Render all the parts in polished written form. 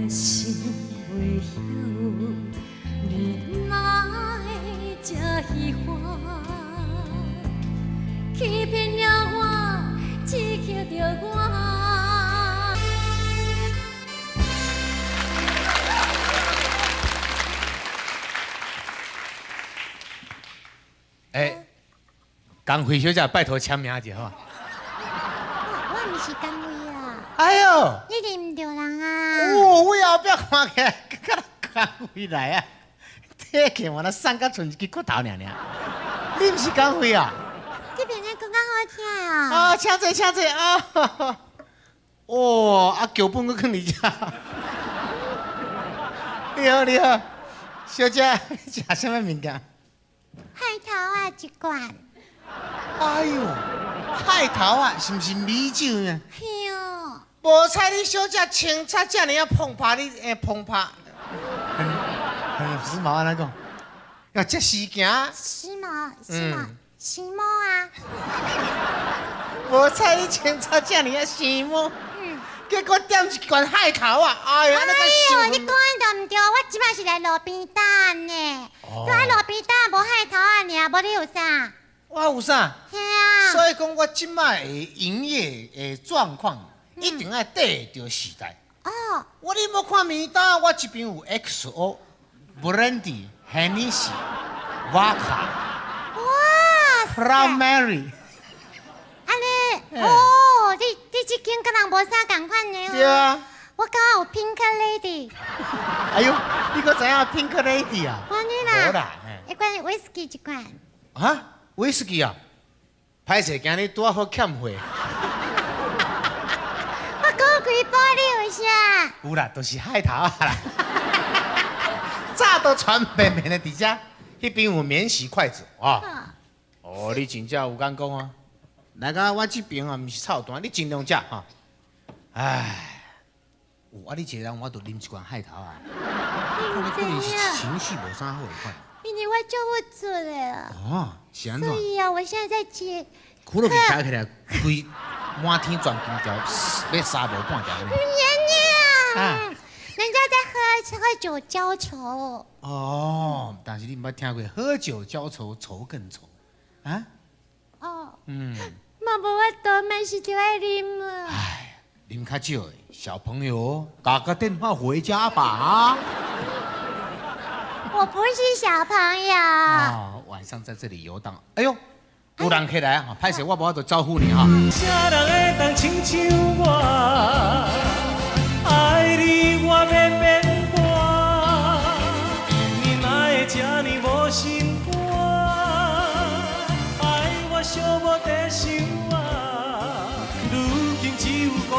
心袂晓，你哪会这虚华？欺骗了我，只求著我。哎，江慧小姐，拜托签名一下好。我毋是江慧啦。哎呦，你认毋著人啊？哦，我后壁看起来，敢若江慧来啊，体型我那瘦甲賰一支骨头尔尔。你毋是江慧啊？这边的歌较好听啊！啊，请坐，请坐啊！哦，啊，脚本阁囥伫遮。你好，你好，小姐，你食啥物物件？害头仔一罐。哎呦，害头仔，是毋是米酒呢？嘿哦。无彩你小姐穿插遮尔仔澎湃，你会澎湃，很很时髦按怎讲？要这时行。时髦，时髦，时髦啊！无彩你穿插遮尔仔时髦，结果点一罐害头仔，哎呦，哎呦，你讲的都毋对，我这摆是来路边摊呢。在路边摊无害头仔尔，无你有啥？我有啥？嘿啊。所以讲，我这摆的营业的状况，一定爱跟著时代。哦。我你无看名单，我这边有 XO、Brandy、Hennessy、 Vodka。哇！Proud Mary。按呢，哦，你这间佮人无啥仝款的。对啊。我感觉有 Pink Lady。哎呦，你阁知影 Pink Lady 啊？我呢啦。无啦，一罐威士忌一罐。啊，威士忌啊？歹势，今日拄好欠货。我讲几包你有啥？有啦，就是害头仔啦。早都传便便的伫遮，彼边有免洗筷子啊。哦，你真正有眼光啊！来到我这边啊，毋是臭单，你尽量食哈。唉，有啊，你一个人我就啉一罐害头仔。你可能是情绪无啥好的款。因为我做不出的。哦，是按怎？所以啊，我现在在接。苦落去加起来，规满天全金条，欲三无半条。唔免啊！人家在喝喝酒浇愁。哦，但是你毋捌听过喝酒浇愁，愁更愁，啊？哦。嗯。嘛无法度，嘛是就爱啉啊。唉，啉较少的小朋友，打个电话回家吧啊！我不是小朋友。哦，晚上在这里游荡。哎呦，有人客来啊！歹势，我无法度招呼你哈。啥人会当亲像我，爱你我欲变卦，你哪会这呢无心肝？爱我寂寞在想啊，如今只有孤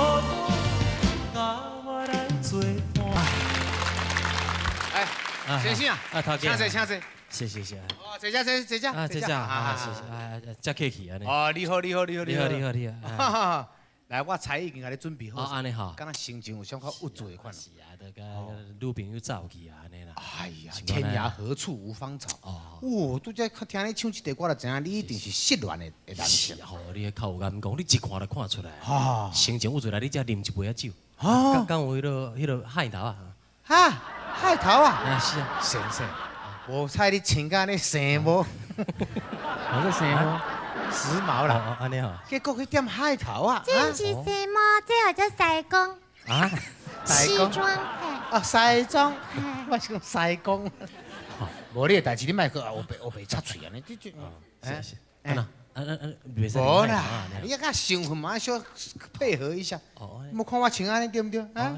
单，佮我来作伴。哎，先生啊，请坐，请坐。谢谢谢。哦，坐遮，坐坐遮。啊，坐遮，啊，谢谢，啊，遮客气按呢。哦，你好，你好，你好，你好，你好，你好。来，我菜已经共你准备好。哦，按呢吼。敢若心情有小可郁卒的款。是啊，就佮女朋友走去啊，按呢啦。哎呀，天涯何处无芳草。哦。哦，拄才听你唱这块歌，就知影你一定是失恋的男性。吼，你较有眼光，你一看就看出来。哈。心情郁卒来，你才啉一杯仔酒。哦。敢有彼个害头仔？哈，害头仔。啊，是啊。先生，无彩你穿甲按呢生无？我说生无，时髦啦。按呢吼。结果去点害头仔。这毋是时髦，这叫做西装。啊？西装。啊，西装。我是讲西装。无你的代志，你莫阁乌白乌白插喙按呢，这这。是是。啊啊啊！无啦，你啊佮身份嘛小配合一下。哦。莫看我穿按呢对毋对？啊。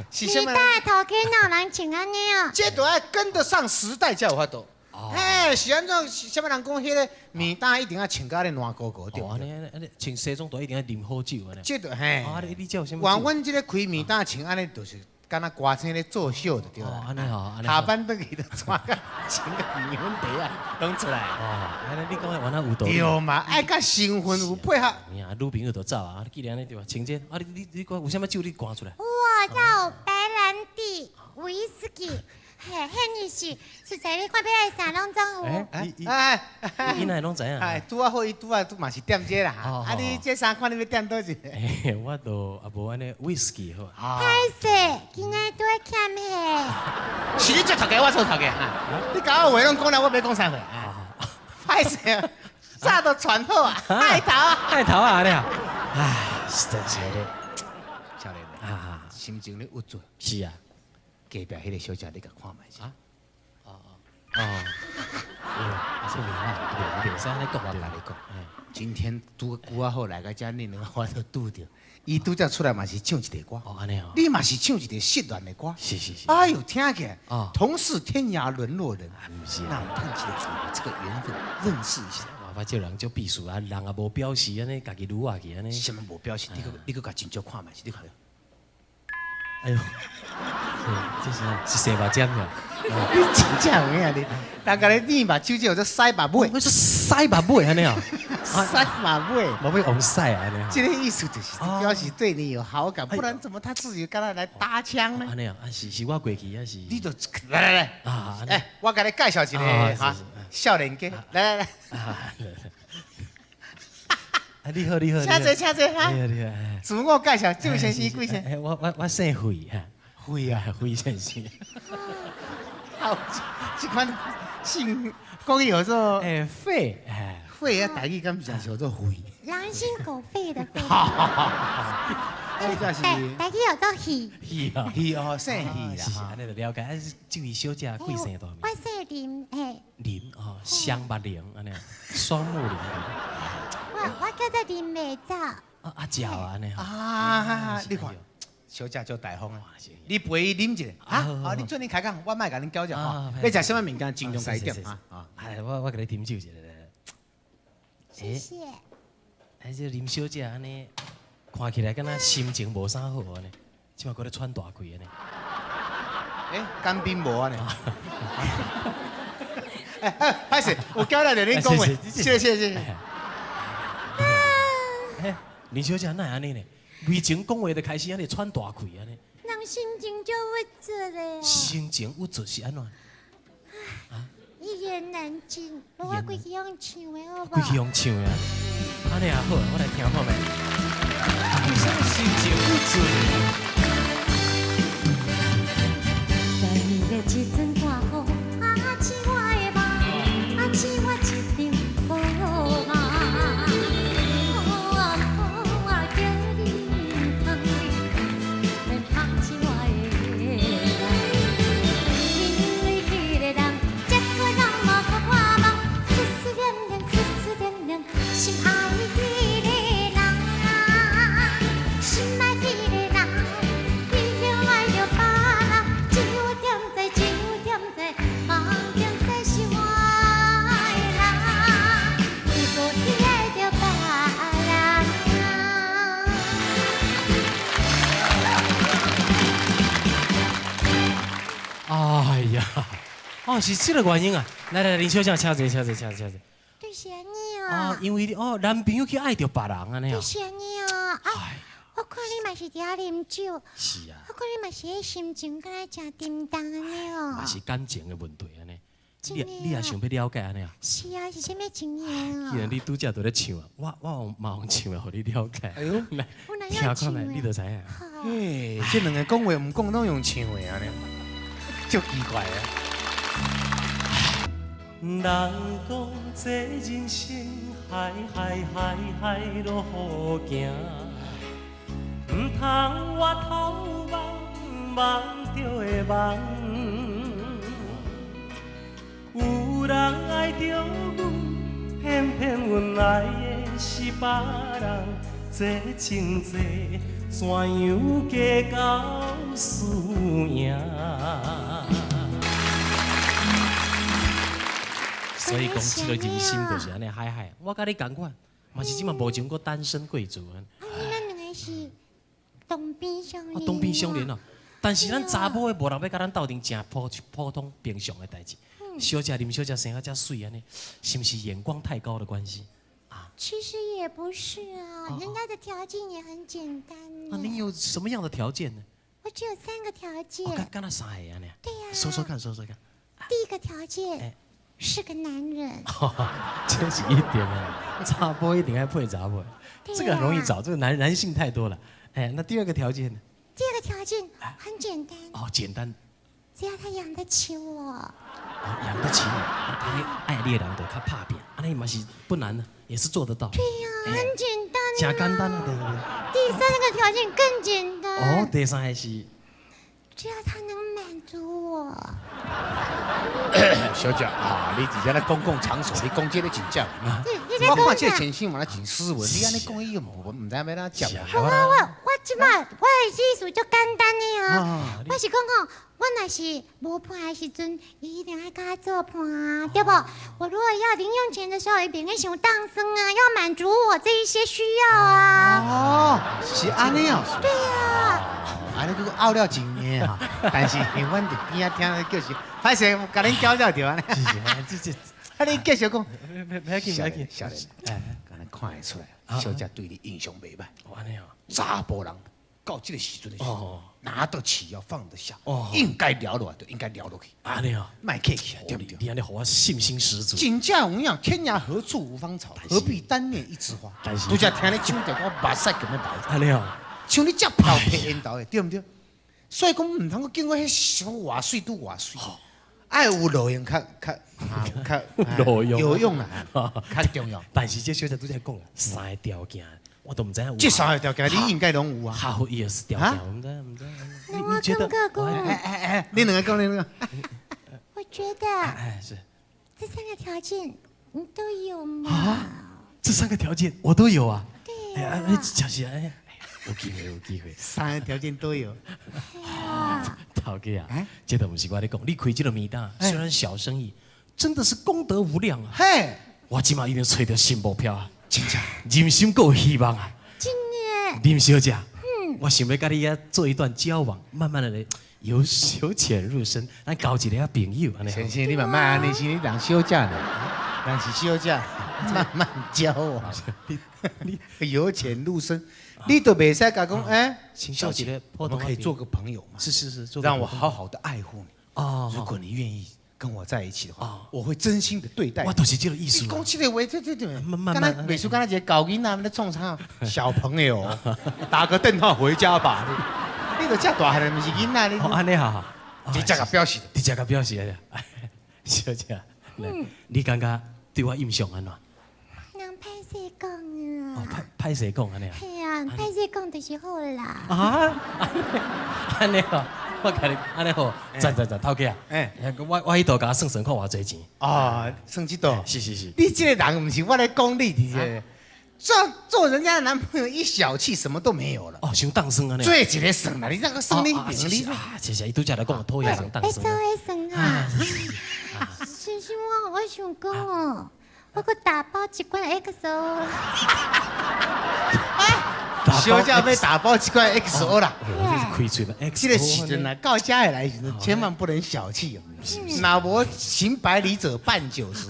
是啥物？你大头家哪有人穿按呢哦？这都爱跟得上时代才有法度。嘿，是按怎？啥物人讲彼个面单一定爱穿甲咧烂糊糊对毋对？按呢，穿西装都一定爱啉好酒按呢。这就嘿。啊，你这有啥物？阮阮这个开面单穿按呢，就是敢若歌星咧作秀就对啦。按呢吼，下班转去就穿甲穿个面粉袋仔，拢出来。哦，按呢你讲的原来有道理。对嘛，爱佮身份有配合。女朋友就走啊，既然按呢对吧？穿这啊，你你你讲有啥物酒你赶出来？哇，有白兰地、威士忌。嘿，迄意思，實在你看欲愛啥攏總有。哎，伊哎，伊哪會攏知影？哎，拄仔好，伊拄仔拄嘛是點這啦。啊，你這三款你欲點佗一个？欸，我都啊無按呢威士忌好。歹勢，今仔拄仔欠彼。是你做頭家，我做頭家。你共我話攏講了，我欲講啥貨？歹勢，早都傳好啊，害頭啊，害頭啊，按呢啊。唉，實在是咧，少年啊，心情咧鬱卒。是啊。隔壁彼个小姐，你共看覓者。啊？哦哦。啊，這袂啦，袂使按呢講，我共你講，今天拄拄仔好來到遮，恁兩个我都拄著。伊拄才出來嘛是唱一个歌，哦，按呢哦。你嘛是唱一个失戀的歌。是是是。哎呦，聽起來，同是天涯淪落人。毋是。那我們趁這個這個緣分認識一下。我這人足鄙事啊，人也無表示按呢，家己愈啊去按呢。啥物無表示？你閣共真少看覓者，你看。哎呦，這是是生目針呀！你真正有影你，人共你捏目睭，這叫做屎目尾。我說屎目尾按呢啊？屎目尾，目尾往屎按呢？這個意思就是表示對你有好感，不然怎麼他自己敢若來搭腔呢？按呢啊？是是我過去還是？你就來來來啊！哎，我共你介紹一个哈少年家，來來來。啊，你好，你好，請坐，請坐哈。你好，你好。自我介紹，這位先生貴姓？我姓費哈。費啊，費先生。好，這款姓國語叫做欸廢，廢啊，台語敢毋是叫做廢？狼心狗肺的肺。好好好好。這才是台語叫做戲。戲啊，戲哦，姓戲啦。是按呢就了解。啊，這位小姐貴姓大名？我姓林，嘿。林哦，雙目林按呢，雙目林。我叫做林美照。啊啊，食啊按呢。啊，你看，小姐足大方啊！你陪伊啉一下，啊，好，你做陣開講，我莫共恁攪攪吼。欲食啥物物件，盡量共伊點啊。啊，我共你斟酒一下。謝謝。哎，這林小姐按呢，看起來敢若心情無啥好按呢，這擺閣咧喘大氣按呢。欸，乾冰無按呢？哎，歹勢，有交代著恁講話，謝謝謝謝。林小姐哪會按呢呢？未前講話就開始按呢喘大氣按呢。人心情就鬱卒的。心情鬱卒是按怎？一言難盡，我規氣用唱的好無？規氣用唱的，按呢也好，我來聽看覓。為啥物心情鬱卒？在你的一陣大雨，啊，醒我的夢，啊，醒我一場好夢。雨啊雨啊，叫你毋通免通醒我的夢。因為彼个人，這久攏無予我夢，思思念念，思思念念，心愛彼个人，心愛彼个人，已經愛著別人，一點在，一點在，夢中在是我的人，伊無去愛著別人。哎呀，哦，是這个原因啊！來來，林小姐，請坐，請坐，請坐，請坐。就是按呢啊！啊，因為你哦，男朋友去愛著別人按呢啊。就是按呢啊！啊，我看你嘛是佇遐啉酒。是啊。我看你嘛是彼心情敢若誠沉重按呢哦。嘛是感情的問題按呢。你也想欲了解按呢啊？是啊，是啥物情形啊？既然你拄才都咧唱啊，我嘛用唱的，予你了解。哎呦，來，聽看覓，你就知影。嘿，這兩个講話毋講，攏用唱的按呢，足奇怪啊！人講這人生海海海海路好行，毋通回頭望，望著會茫。有人愛著阮，偏偏阮愛的是別人。這情債怎樣計較輸贏？所以講，這个人生就是按呢海海。我佮你仝款，嘛是這馬無情閣單身貴族啊。啊，咱兩个是同病相憐。啊，同病相憐哦。但是咱查某的無人欲佮咱鬥陣誠普普通平常的代誌。小姐林小姐生甲遮媠按呢，是毋是眼光太高的關係？啊，其實也不是啊，人家的條件也很簡單。啊，你有什麼樣的條件呢？我只有三個條件。哦，敢若三個按呢？對呀。說說看，說說看。第一個條件是個男人。這是一定的，查埔一定愛配查某，這個很容易找，這個男性太多了。哎，那第二個條件呢？第二個條件很簡單。哦，簡單。只要他養得起我。哦，養得起你，按呢愛你的人就較拍拚，按呢嘛是不難的，也是做得到。對呀，很簡單。真簡單啊，對對對。第三個條件更簡單。哦，第三個是。只要他能滿足我。小姐啊，你佇遮咧公共場所，你講這個真正。我看這個先生嘛，真斯文，你按呢講伊又無，毋知欲按怎接。我這擺我的意思足簡單的啊，我是講講，我若是無伴的時陣，伊一定愛共我做伴啊，對無？我如果要零用錢的時候，伊袂用傷當算啊，要滿足我這一些需要啊。哦，是按呢哦。對啊。按呢閣拗了真硬哈，但是阮佇邊仔聽就是，歹勢，共恁攪攪著按呢。是是，這這，啊你繼續講。袂要緊，袂要緊。少年，哎，敢若看會出來，小姐對你印象袂歹。按呢哦。查埔人到這個時陣的時候，拿得起要放得下，應該聊落來就應該聊落去。按呢哦，莫客氣啊，對不對？你按呢予我信心十足。真正有影，天涯何處無芳草，何必單戀一枝花。但是，拄才聽你唱著，我目屎囥欲流。按呢哦。像你這飄撇緣投的，對毋對？所以講毋通閣見我彼啥偌媠拄偌媠，愛有路用較較較路用有用啊，較重要。但是這小姐拄才講三個條件，我都毋知影。這三個條件你應該攏有啊。哈佛也是條件，毋知毋知。那我覺得，哎哎哎，你兩個講，你兩個。我覺得，哎是，這三個條件你都有嗎？啊，這三個條件我都有啊。對啊。就是哎。有機會，有機會，三個條件都有。頭家啊，這都毋是我咧講，你開這個暝檔，雖然小生意，真的是功德無量啊！嘿，我這馬已經揣著新目標啊，真正，人生閣有希望啊！真的，林小姐，我想欲佮你啊做一段交往，慢慢的來由由淺入深，咱交一个朋友。先生，你慢慢按呢，是你人小姐呢，人是小姐，慢慢交往，你由淺入深。你都袂使共講，哎，小姐，我們可以做個朋友嗎？是是是，讓我好好的愛護你。哦，如果你願意跟我在一起的話，我會真心的對待。我都是這個意思。你講這個話，這這這，慢慢慢，袂輸敢若一個猴囡仔咧創啥？小朋友，打個電話回家吧。你都遮大漢了，毋是囡仔，你。哦，按呢好，直接共表示，直接共表示啊！小姐，你感覺對我印象按怎？人歹勢講啊。哦，歹歹勢講按呢啊？係啊，歹勢講就是好啦。啊，按呢哦，我共你按呢好，讚讚讚，頭家啊！哎，我彼度共我算算看偌濟錢。哦，算這度。是是是。你這個人毋是我咧講你，佇這做做人家的男朋友一小氣，什麼都沒有了。哦，傷當算按呢。做一個算啦，你這個算你平你。啊，謝謝，伊拄才來講，討厭人當算。欲做彼算啊！先生，我想講哦，我閣打包一罐 XO。小姐欲打包一罐 XO 啦。開喙嘛，這個時陣啊，到遮的來時陣，千萬不能小氣哦。若無行百里者半九十。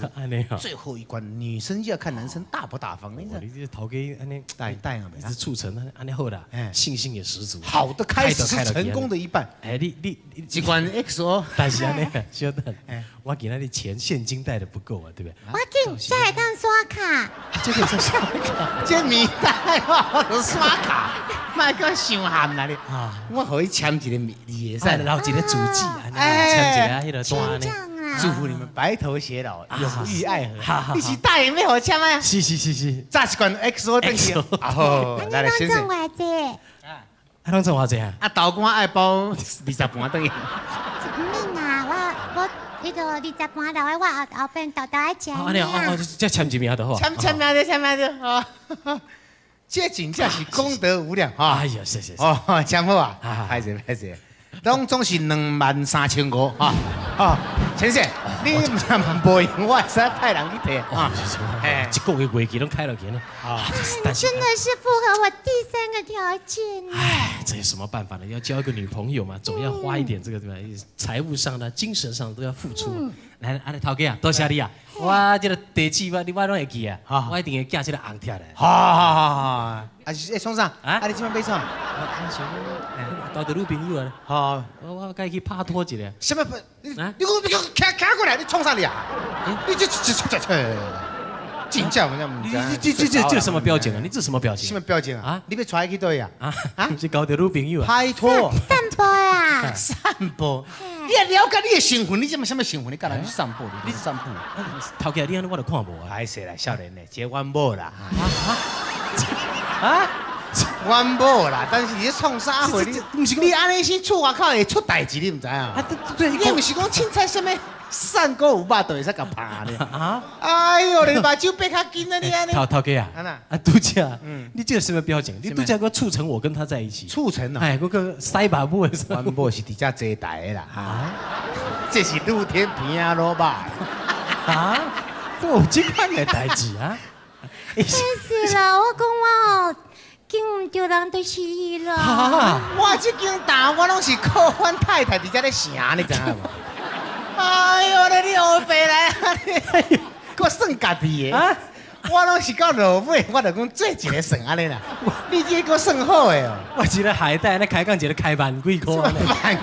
最後一關，女生就要看男生大不大方。你這頭家按呢帶帶啊，一直促成按呢好啦，信心也十足。好的開始是成功的一半。哎，你你一罐 XO，但是按呢，小等，我今仔日錢現金帶的不夠啊，對不對？我緊，這會當刷卡。這個會刷卡，這暝檔我刷卡，莫閣傷譀啦你。我予伊簽一個字會使，留一個主記，簽一個彼個單呢。祝福你們白頭偕老，永浴愛河。你是答應欲予簽啊？是是是是，炸一罐 XO 轉去。好，來來先生。攏總偌濟？啊，攏總偌濟啊？啊，豆乾愛包20盤轉去。毋免啦，我彼個20盤留佇我後後邊豆豆愛食。按呢哦哦，這簽一名就好。簽簽名就簽名就好。這真正是功德無量哈！哎呀，謝謝。哦，簽好啊，歹勢歹勢，攏總是23,500哈。啊，先生，你若無閒，我會使派人去提啊。哎，一個月月期攏開落去呢。啊，你真的是符合我第三個條件呢。哎，這有什麼辦法呢？要交一個女朋友嘛，總要花一點這個對吧？財務上呢，精神上都要付出。來，阿你頭家啊，多謝你啊！我這個地址我你我攏會記啊，我一定會寄這個紅帖來。好好好好，啊是欸，創啥？啊，你這擺欲創？交著女朋友啊？好，我該去拍拖一下。什麼？你你你徛徛過來，你創啥哩啊？你這這這這，真正我毋知。你這這這這什麼表情啊？你這什麼表情？什麼表情啊？你欲帶伊去佗位啊？啊啊！是交著女朋友啊？拍拖。散步啊！散步。你也了解你的身份，你這麼什麼身份？你共人去散步？你散步？頭家你按呢我就看無啊。歹勢啦，少年的，這阮某啦。啊啊！阮某啦，但是你創啥貨？你毋是你按呢去厝外口會出代誌，你毋知啊？啊，對對，你毋是講凊彩啥物散步有肉就會使共拍咧？啊！哎喲，你目睭閉較緊啊！你按呢？頭頭家啊！啊，拄才，你這個什麼表情？你拄才閣促成我跟他在一起？促成啊！哎，閣閣塞把布的。阮某是佇遮坐台的啦。啊！這是露天鼻仔滷肉。啊！都有這款的代誌啊！真是啦，我講我哦。見毋著人就是伊啦。我這間擔我攏是靠阮太太佇遮咧成，你知影無？哎喲，你烏白來啊！你，閣算家己的。我攏是到落尾，我就講做一个算按呢啦。你這閣算好的哦。我一个海帶，咧開講一个開萬幾箍，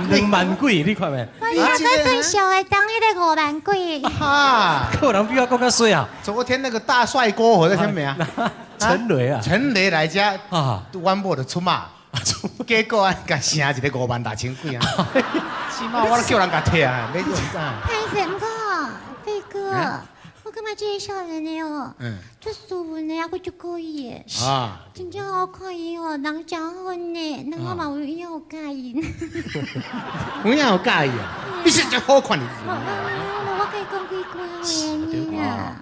兩萬幾，你看沒？我若閣算俗的，當彼個五萬幾。哈！有人比我閣較水啊！昨天那個大帥哥，或者啥物啊？陳雷啊！陳雷來遮，啊，阮某就出馬，結果啊，共成一个56,000幾啊！起碼我都叫人共提啊，你唔知？歹勢，毋過飛哥，我感覺這个少年的哦，足斯文的，猶閣足古意的，啊，真正我看伊哦，人誠好呢，人我嘛有影有佮意。有影有佮意啊？你是真好看你。我共伊講幾句話啊。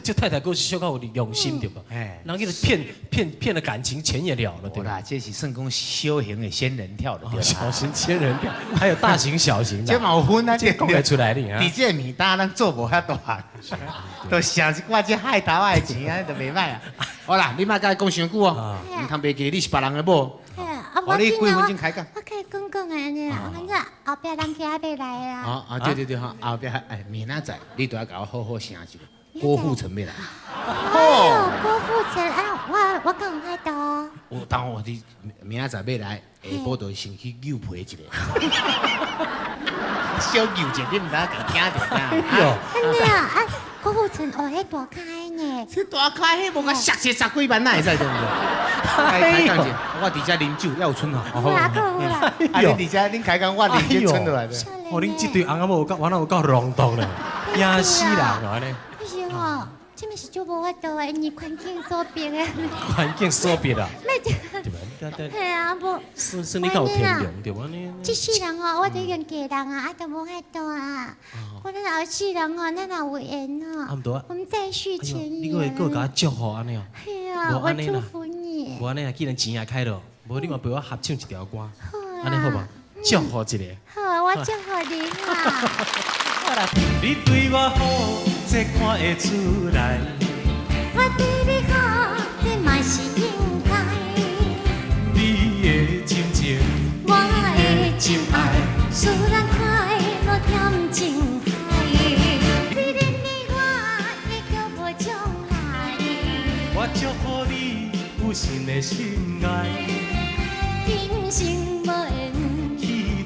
這太太閣是小可有用心對吧？哎，人叫做騙騙騙了感情，錢也了了，對吧？這是算講小型的仙人跳的，對小型仙人跳，還有大型、小型的。這嘛有分啊，這講得出來的啊。佇這個麵單，咱做無遐大，就省一寡這害頭仔的錢啊，就袂歹啊。好啦，你莫共伊講傷久哦，毋通袂記你是別人的某。啊，我你幾分鐘開講？我可以講講的呢，反正後壁人客還袂來啊。啊啊，對對對哈，後壁哎，明仔載你都要共我好好成一下。郭富城欲來。哦，郭富城啊，我講有法度。我當我佇明仔載欲來，下晡就先去搝皮一下。小搝一下，你毋知影共聽著啥？哟，按呢啊，啊，郭富城哦，彼大咖呢？這大咖彼無共摔一十幾萬，哪會使對毋對？開講者，我佇遮啉酒，猶有賰吼。有啦，閣有啦。啊，你佇遮恁開講，我啉酒賰落來。哦，恁這對翁仔某有夠，我哪有夠隆重咧？驚死人哦，按呢。不是吼，這物是足無法度的，因為環境所逼的。環境所逼啊。咩？係啊，無。算算你較有天良對無？呢。這世人哦，我都已經嫁人啊，啊都無法度啊。我咱後世人哦，咱若有緣哦，我們再續前緣。你閣會閣共我祝福按呢哦？係啊，我祝福你。無按呢啊，既然錢也開了，無你嘛陪我合唱一條歌，按呢好無？祝福一下。好，我祝福你啊。你對我好，這看會出來。我對你好，這嘛是應該。你的深情，我的深愛，使咱快樂踮情海。你恁你我會叫無將來。我祝福你有新的心愛。人生無緣，期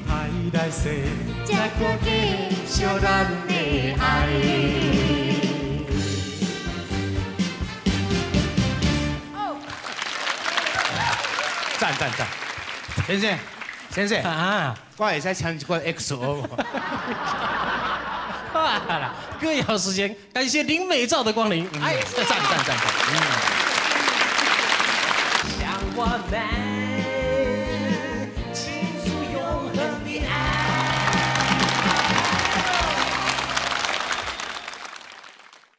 待來世，才閣繼續咱的愛。讚讚讚！先生，先生啊，我會使唱一掛 XO 無？啦，歌謠時間，感謝林美照的光臨。哎，讚讚讚讚！像我們。